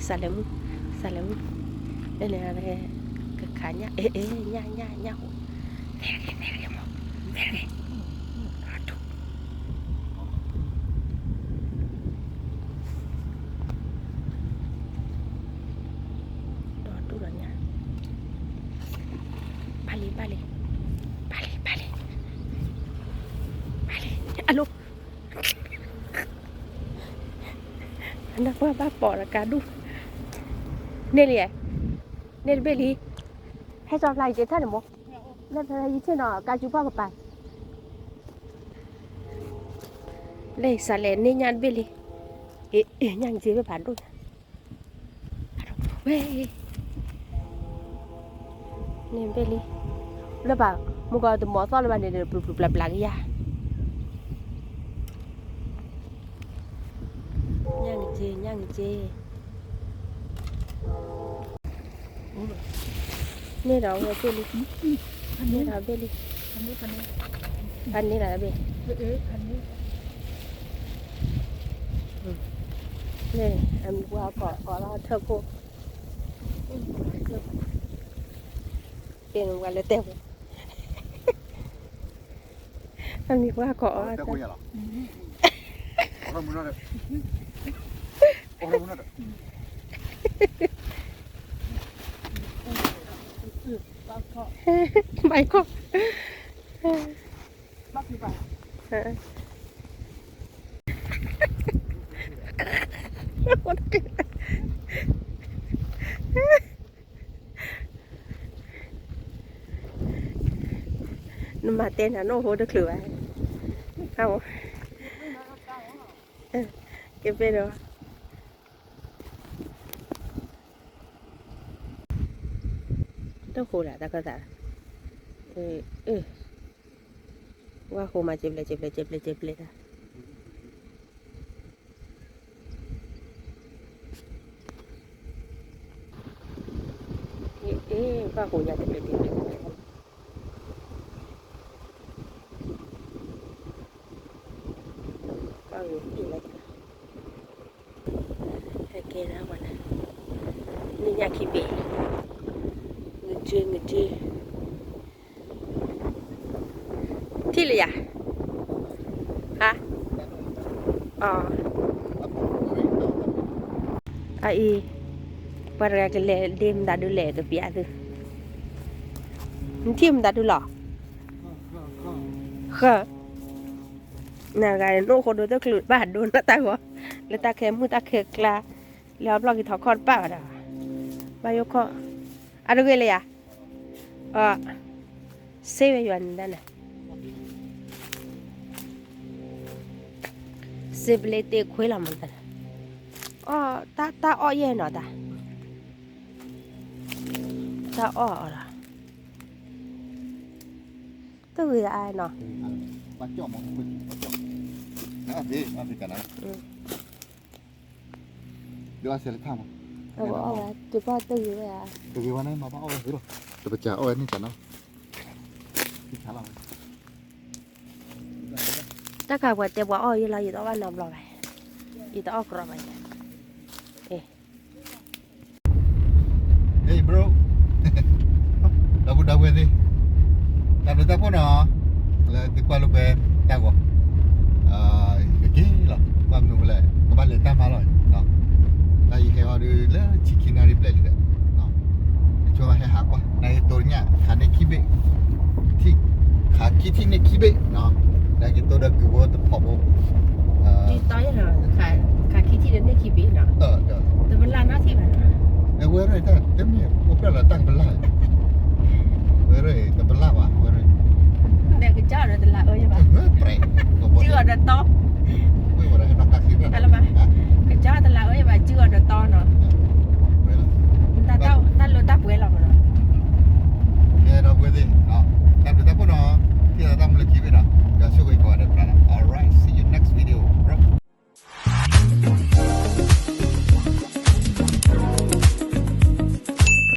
စးလဲၤမူ, စးလဲၤမူ, ကခးညၣ်, အဲ အဲ ညၣ် ညၣ် ညၣ်ဟူ, နဲတဂ့ၤ နဲတဂ့ၤမး, နဲတဂ့ၤ, ဒီဒူၣ်ဒီးညၣ်, ဘၣ်လံ ဘၣ်လံ, ဘၣ်လံ ဘၣ်လံ, ဘၣ်လံ, အလိၤ အနၢ်ပှၢ်ဘၣ်ပိာ်ဒီးကါဒူၣ်, န့ၢ်လံ, န့ၢ်တဘ့ၣ်လံ, ဟဲစီၤဖျါယက့ၤထၢၣ်န့ၣ်မိၢ်, လၢဖဲယထံၣ်နီၤ ကါစူၤဖီၣ်ကပၤ, လၢစးလဲၤန့ၢ်ညၣ်တဘ့ၣ်လံ, ညၣ်က့ၤဘၣ်ဖးဒိၣ်ညါ ဝဲ, န့ၣ်ဘ့ၣ်လံ, လၢဘၣ်, မုၢ်ကီးတမီၤသီၣ်လၢၤဘၣ်န့ၣ် ပျုၤပျုၤပျါပျါကယၤ, ညၣ်က့ၤ ညၣ်က့ၤ, န့ၢ်ဒီးဝဲဘ့ၣ်လံ, န့ၢ်ဒီးဘ့ၣ်လံ, ဖးန့ၢ်ဒီးဘ့ၣ်, န့ၣ် အမံၤပှၢ်ကိးကိးလီၤထၢၣ်ခိၣ်, တဲနဝဲလၢတဲဝဲ, အမံၤပှၢ်ကိးအီၤ, ဘၣ်ခိၣ် နမၤတဲနၤ နအိၣ်ဟိတချုးဘၣ်, ကဲပဲဒီး တဃိလၢတၢ်ခၢၣ်သး, ဝဲဃိမး ကဲဘျဲၣ် ကဲဘျဲၣ် ကဲဘျဲၣ် ကဲဘျဲၣ်တၢ်, ဘၣ်ဃိညါ ကဲဘျဲၣ် ကဲဘျဲၣ် ဘၣ်ဂ့ၤလၢ ဟဲကဲဒၣ်ပှၤန့ၣ်, န့ၢ်ညၣ်ခံဘ့ၣ်, ငက့ ငက့, ထံၣ်လၢယၤ, ဟါ, အ, အအံၤ, ပှၤတဂၤကလဲၤဒ့မတၤဒုလဲၣ်တပျးသု, နထံၣ်မတၤဒုလီၤ, ဃၢ နဂၤန့ၣ် နအိၣ်ဃိဒိတချုးဘၣ်ဒိနတၢ်ဂီၤ, လၢတၢ်ခဲမုၢ်တၢ်ခဲကျါ, လၢအဘျီၣ်က့ၤထီၣ်ခီၣ်တပၣ်ဘၣ်ဒီး, ဘၣ်ယိၣ်ခီၣ်, အတဂ့ၤလၢယၤ, အ, စ့ဝဲယွၤန့ၣ်ဒၣ်န့ၣ်, စ့ပလ့တ့ခွ့လီၤမတၤ, အ, တၢ်အီၣ်ယဲၢ်နီၤတၢ်, တၢ်အီၣ်အီၤလီၤ, တဂ့ၤအါနီၤ, တဂ့ၤဝဲန့ၣ်မၤဘၣ်အီၣ်ဝဲလီၤ, တပစၢ်အီၣ်ဝဲန့ၣ်တၢ်နီၤ, တၢ်ခါပှၤတဲပှၤအီၣ်ယဲလီၤ ယတအီၣ်ဘၣ်နီတဘျီဘၣ်, ယတအီၣ်ကြီဘၣ်ယဲ, ဟဲ bro, ဒီပုၢ်ဒီဝဲၢ်သ့ၣ်, တၢ်ဘျုးတၢ်ဖှိၣ်နီၤ, လၢသုကွၢ်လိာ်ကွဲတၢ်ဂီၤ, ကက့ၤလီၤ, ဘၣ်မနုၤလဲၣ် ကဘၣ်လဲၤတၢ်မၤလီၤ, တၢ်အံၤဟဲအီၤဒုးလၢဆံခံနၣ်ရံၣ်ဘျဲၣ်လံဒီး, ဆိဟဲဟးကွၢ် နကတိၤညၣ် ခးန့ၢ်ခံဘ့ၣ်, ထံၣ်, ခးခံထံၣ်န့ၢ်ခံဘ့ၣ်, နကတိၤဒီးကုၢ်ဖိတဖီဖိ, ခးခံထံၣ်န့ၢ်ခံဘ့ၣ်, တမ့ၢ်လၢနီၢ်ထံၣ်ဘၣ်, အဝဲဒၣ်တၢ်တမ့ၢ်အိၣ်ဖျဲၣ်လီၤတၢ်